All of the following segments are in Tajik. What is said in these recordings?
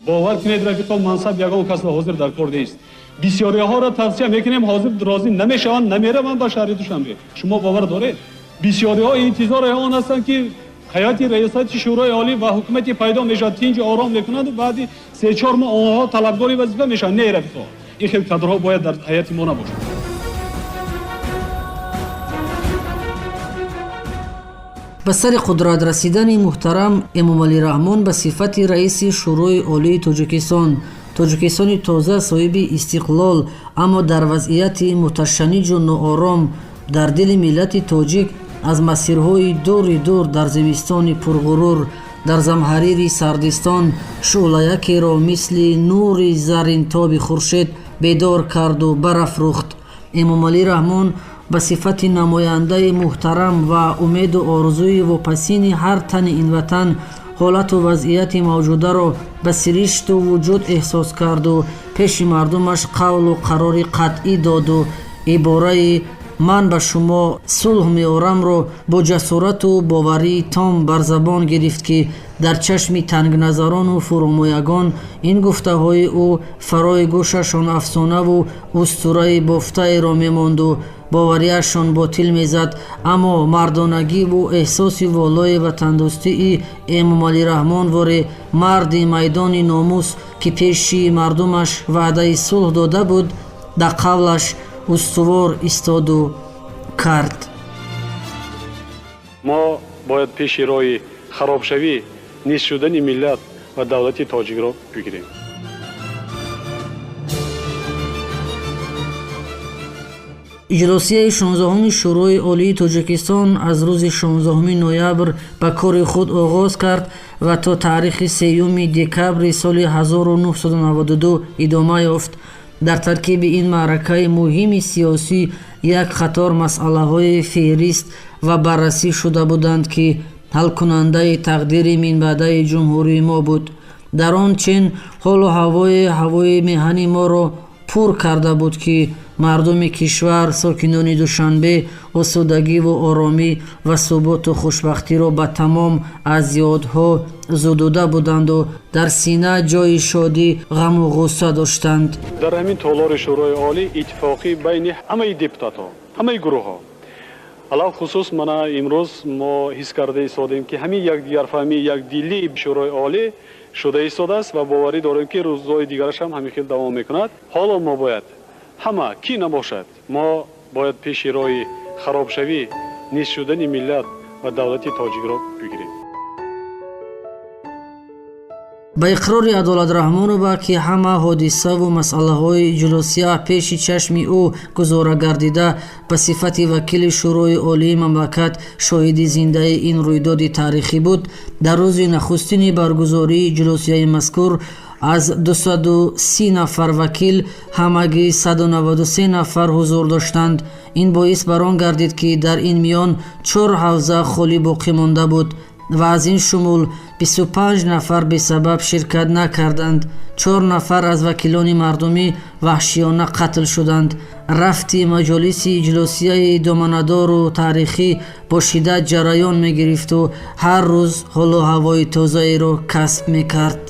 Бовар кунед, рафиқо, мансаб ягон касро ҳозир дар кор нест. Бисёриҳоро тавсия мекунем, ҳозир розӣ намешаванд, намераванд ба шаҳри Душанбе. Шумо бовар доред? Бисёриҳо интизори он ҳастанд, ки ҳайати раёсати Шӯрои Олӣ ва ҳукумати пайдо мешавад, тинҷ ором мекунанд, баъди 3-4 моҳ онҳо талабгори вазифа мешаванд. Не, рафиқо, ин хел кадрҳо бояд дар ҳайати мо набошад. Ба сари қудрат расидани муҳтарам Эмомалӣ Раҳмон ба сифати раиси Шӯрои Олии Тоҷикистон, Тоҷикистони тоза соҳиби истиқлол, аммо дар вазъияти муташанниҷу ноором, дар дили миллати тоҷик аз масирҳои дури дур, дар зимистони пурғурур, дар замҳарири сардистон шӯълаякеро мисли нури зарринтоби хуршед бедор карду барафрӯхт. Эмомалӣ Раҳмон ба сифати намояндаи муҳтарам ва умеду орзуи вопасини ҳар тани ин ватан ҳолату вазъияти мавҷударо ба сиришту вуҷуд эҳсос карду пеши мардумаш қавлу қарори қатъӣ доду ибораи «Ман ба шумо сулҳ меорамро» бо ҷасорату боварии том бар забон гирифт, ки дар чашми тангназарону фурӯмоягон ин гуфтаҳои ӯ фарои гӯшашон афсонаву устураи бофтаеро мемонду боварияшон ботил мезад. Аммо мардонагиву эҳсоси волои ватандӯстии Эмомалӣ Раҳмон воре марди майдони номус, ки пеши мардумаш ваъдаи сулҳ дода буд, дар қавлаш устувор истоду кард. Мо бояд пеши роҳи харобшавӣ, низ шудани миллат ва давлати тоҷикро бигирем. Иҷлосияи 16-уми Шӯрои Олии Тоҷикистон аз рӯзи 16 ноябр ба кори худ оғоз кард ва то таърихи 3 декабри соли 1992 идома ёфт. Дар таркиби ин маъракаи муҳими сиёсӣ як қатор масъалаҳои феҳрист ва баррасӣ шуда буданд, ки ҳалкунандаи тақдири минбаъдаи ҷумҳурии мо буд. Дар он чен ҳолу ҳавои ҳавои меҳани моро пур карда буд, ки мардуми кишвар, сокинони Душанбе осудагиву оромӣ ва суботу хушбахтиро ба тамом аз ёдҳо зудуда буданду дар сина ҷои шодӣ ғаму ғусса доштанд. Дар ҳамин толори Шӯрои Олӣ иттифоқӣ байни ҳамаи депутатҳо, ҳамаи гурӯҳҳо, алалхусус мана имрӯз мо ҳис карда истодем, ки ҳамин якдигарфаҳмӣ, якдилии Шӯрои Олӣ шуда истодааст ва боварӣ дорем, ки рӯзҳои дигараш ҳам ҳамин хел давом мекунад. Ҳоло мо бояд ҳама ки набошад, мо бояд пеши роҳи харобшавӣ, низ шудани миллат ва давлати тоҷикро бигирем. Ба иқрори Адолат Раҳмонова, ки ҳама ҳодисаву масъалаҳои иҷлосия пеши чашми ӯ гузора гардида, ба сифати вакили Шӯрои Олии мамлакат шоҳиди зиндаи ин рӯйдоди таърихӣ буд, дар рӯзи нахустини баргузории иҷлосияи мазкур аз 230 нафар вакил ҳамагӣ 193 нафар ҳузур доштанд. Ин боис бар он гардид, ки дар ин миён чор ҳавза холӣ боқӣ монда буд ва аз ин шумул 25 нафар бесабаб ширкат накарданд. Чор нафар аз вакилони мардумӣ ваҳшиёна қатл шуданд. Рафти маҷолиси иҷлосияи доманадору таърихӣ бо шиддат ҷараён мегирифту ҳар рӯз ҳолу ҳавои тозаеро касб мекард.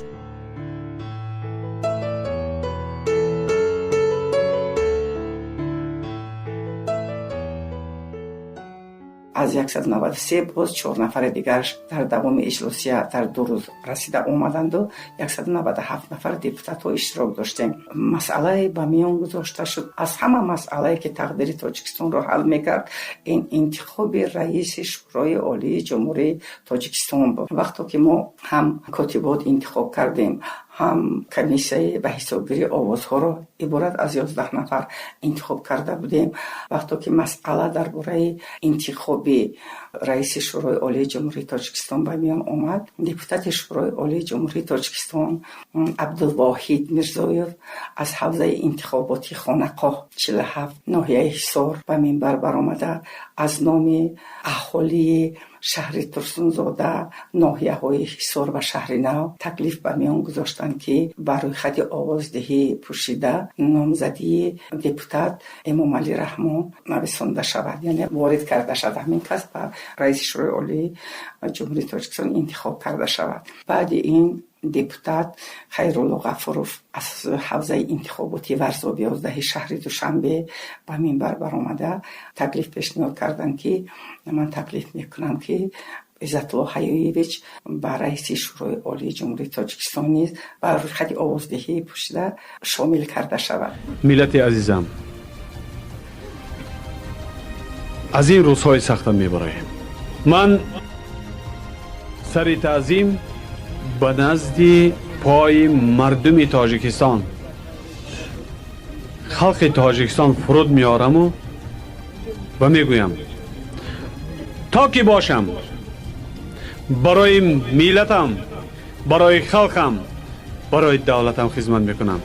Аз 193 боз чор нафари дигараш дар давоми иҷлосия дар 2 рӯз расида омаданду 197 нафар депутатҳо иштирок доштем. Масъалае ба миён гузошта шуд. Аз ҳама масъалае, ки тақдири Тоҷикистонро ҳал мекард, ин интихоби раиси Шӯрои Олии Ҷумҳурии Тоҷикистон буд. Вақто ки мо ҳам котибот интихоб кардем, ҳам комиссияи ба ҳисобгирии овозҳоро иборат аз 11 нафар интихоб карда будем, вақто ки масъала дар бораи интихоби раиси Шӯрои Олии Ҷумҳурии Тоҷикистон ба миён омад, депутати Шӯрои Олии Ҷумҳурии Тоҷикистон Абдулвоҳид Мирзоев аз ҳавзаи интихоботи Хонақоҳ 47, ноҳияи Ҳисор ба минбар баромада, аз номи аҳолии шаҳри Турсунзода, ноҳияҳои Ҳисор ва Шаҳри Нав таклиф ба миён гузоштанд, ки ба рӯйхати овоздиҳӣ пӯшида номзадии депутат Эмомалӣ Раҳмон нависонда шавад, яъне ворид карда шавад, ҳамин кас ба раиси Шӯрои Олии Ҷумҳурии Тоҷикистон интихоб карда шавад. Баъди ин Депутат Хайрулло Ғафуров аз ҳавзаи интихоботи Варзоби 11 шаҳри Душанбе ба минбар баромада таклиф пешниҳод карданд, ки ман таклиф мекунам, ки Иззатулло Ҳаёевич ба раиси Шӯрои Олии Ҷумҳурии Тоҷикистон низ ба рӯйхати овоздиҳии пӯшида шомил карда шавад. Миллати азизам, аз ин рӯзҳои сахта мебароем. Ман сари таъзим ба назди пои мардуми Тоҷикистон, халқи Тоҷикистон фуруд меораму ва мегӯям, то ки бошам, барои миллатам, барои халқам, барои давлатам хизмат мекунам.